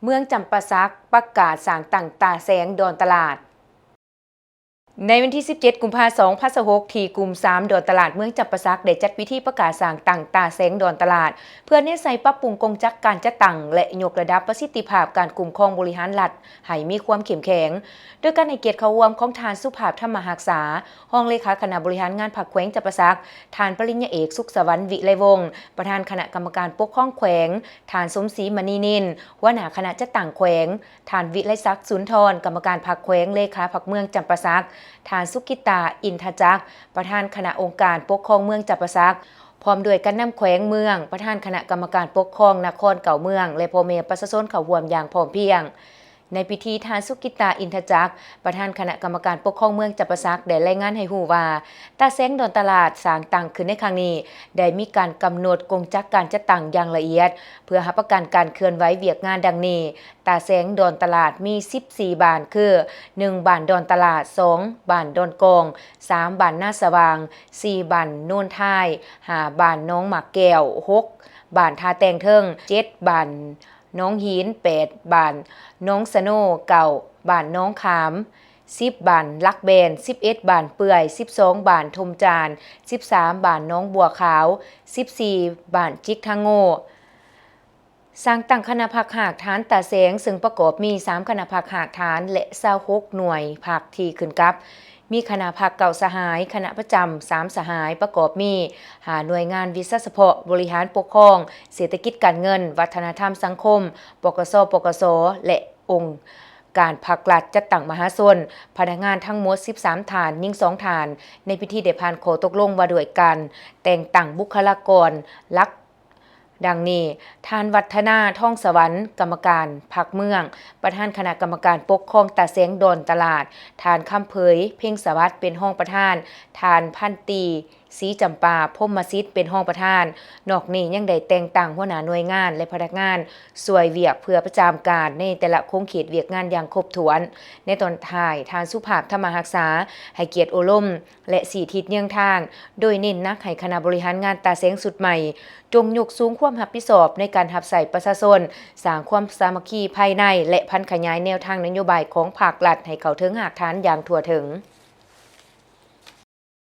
ເມືອງຈຳປາສັກປະກາດສ້າງຕັ້ງຕາແສງດອນຕະຫຼາດ. ໃນວັນທີສິບເຈັດ ກຸມພາ ສອງພັນຊາວຫົກ ທີ່ກຸ່ມສາມ ດອນຕະຫຼາດເມືອງຈຳປາສັກ ໄດ້ຈັດພິທີປະກາດສ້າງຕັ້ງຕາແສງດອນຕະຫຼາດ ເພື່ອແນໃສ່ປັບປຸງກົງຈັກການຈັດຕັ້ງ ແລະ ຍົກລະດັບປະສິດທິພາບການຄຸ້ມຄອງບໍລິຫານລັດໃຫ້ມີຄວາມເຂັ້ມແຂງ, ໂດຍການໃຫ້ກຽດເຂົ້າຮ່ວມຂອງທ່ານ ສຸພາບ ທຳມະຮັກສາ ຮອງເລຂາຄະນະບໍລິຫານງານພັກແຂວງຈຳປາສັກ, ທ່ານປະລິນຍາເອກ ສຸກສະຫວັນ ວິໄລວົງ ປະທານຄະນະກຳມະການປົກຄອງແຂວງ, ທ່ານ ສົມສີ ມະນີນິນ ຫົວໜ້າຄະນະຈັດຕັ້ງແຂວງ, ທ່ານ ວິໄລສັກ ສຸນທອນ ກຳມະການພັກແຂວງ, ເລຂາພັກເມືອງຈຳປາສັກ, ທ່ານ ສຸກິດຕາ ອິນທະຈັກ ປະທານຄະນະອົງການປົກຄອງເມືອງຈຳປາສັກ, ພ້ອມດ້ວຍການນຳແຂວງເມືອງ, ປະທານຄະນະກຳມະການປົກຄອງນະຄອນເກົ້າເມືອງ ແລະ ພໍ່ແມ່ປະຊາຊົນເຂົ້າຮ່ວມຢ່າງພ້ອມພຽງ. ໃນພິທີ, ທ່ານ ສຸກິດຕາ ອິນທະຈັກ ປະທານຄະນະກຳມະການປົກຄອງເມືອງຈຳປາສັກ ໄດ້ລາຍງານໃຫ້ຮູ້ວ່າ ຕາແສງດອນຕະຫຼາດສ້າງຕັ້ງຂຶ້ນໃນຄັ້ງນີ້ ໄດ້ມີການກຳນົດກົງຈັກການຈັດຕັ້ງຢ່າງລະອຽດ ເພື່ອຮັບປະກັນການເຄື່ອນໄຫວວຽກງານດັ່ງນີ້: ຕາແສງດອນຕະຫຼາດມີສິບສີ່ບ້ານ ຄື ໜຶ່ງ ບ້ານດອນຕະຫຼາດ, ສອງ ບ້ານດອນກອງ, ສາມ ບ້ານນາສະຫວ່າງ, ສີ່ ບ້ານໂນນທາຍ, ຫ້າ ບ້ານໜອງໝາກແກ້ວ, ຫົກ ບ້ານທ່າແຕ່ງເທິງ, ເຈັດ ບ້ານໜອງຫີນ, ແປດ ບ້ານໜອງສະໂນ, ເກົ້າ ບ້ານໜອງຂາມ, ສິບ ບ້ານຫຼັກແບນ, ສິບເອັດ ບ້ານເປື່ອຍ, ສິບສອງ ບ້ານທົ່ມຈານ, ສິບສາມ ບ້ານໜອງບົວຂາວ, ສິບສີ່ ບ້ານຈິກທາໂງ. ສ້າງຕັ້ງຄະນະພັກຮາກຖານຕາແສງ ເຊິ່ງປະກອບມີສາມຄະນະພັກຮາກຖານ ແລະ ຊາວຫົກໜ່ວຍພັກທີ່ຂຶ້ນກັບ ມີຄະນະພັກເກົ້າສະຫາຍ, ຄະນະປະຈຳສາມສະຫາຍ, ປະກອບມີຫ້າໜ່ວຍງານວິຊາສະເພາະ, ບໍລິຫານປົກຄອງ, ເສດຖະກິດການເງິນ, ວັດທະນະທຳສັງຄົມ, ປກສ, ປກສ ແລະ ອົງການພັກລັດຈັດຕັ້ງມະຫາຊົນ, ພະນັກງານທັງໝົດສິບສາມທ່ານ, ຍິງສອງທ່ານ. ໃນພິທີໄດ້ຜ່ານຂໍ້ຕົກລົງວ່າດ້ວຍການແຕ່ງຕັ້ງບຸກຄະລາກອນຫຼັກ ດັ່ງນີ້: ທ່ານ ວັດທະນາ ທອງສະຫວັນ ກຳມະການພັກເມືອງ ປະທານຄະນະກຳມະການປົກຄອງຕາແສງດອນຕະຫຼາດ, ທ່ານ ຄຳເຜີຍ ເພັງສະຫວັດ ເປັນຮອງປະທານ, ທ່ານ ພັນຕີ ສີຈຳປາ ພົມມະສິດ ເປັນຮອງປະທານ. ນອກນີ້ຍັງໄດ້ແຕ່ງຕັ້ງຫົວໜ້າໜ່ວຍງານ ແລະ ພະນັກງານຊ່ວຍວຽກເພື່ອປະຈຳການໃນແຕ່ລະຂົງເຂດວຽກງານຢ່າງຄົບຖ້ວນ. ໃນຕອນທ້າຍ, ທ່ານ ສຸພາບ ທຳມະຮັກສາ ໃຫ້ກຽດໂອ້ລົມ ແລະ ຊີ້ທິດເຍືອງທາງ, ໂດຍເນັ້ນໜັກໃຫ້ຄະນະບໍລິຫານງານຕາແສງຊຸດໃໝ່ ຈົ່ງຍົກສູງຄວາມຮັບຜິດຊອບໃນການຮັບໃຊ້ປະຊາຊົນ, ສ້າງຄວາມສາມັກຄີພາຍໃນ ແລະ ຜັນຂະຫຍາຍແນວທາງນະໂຍບາຍຂອງພາກລັດໃຫ້ເຂົ້າເຖິງຮາກຖານຢ່າງທົ່ວເຖິງ.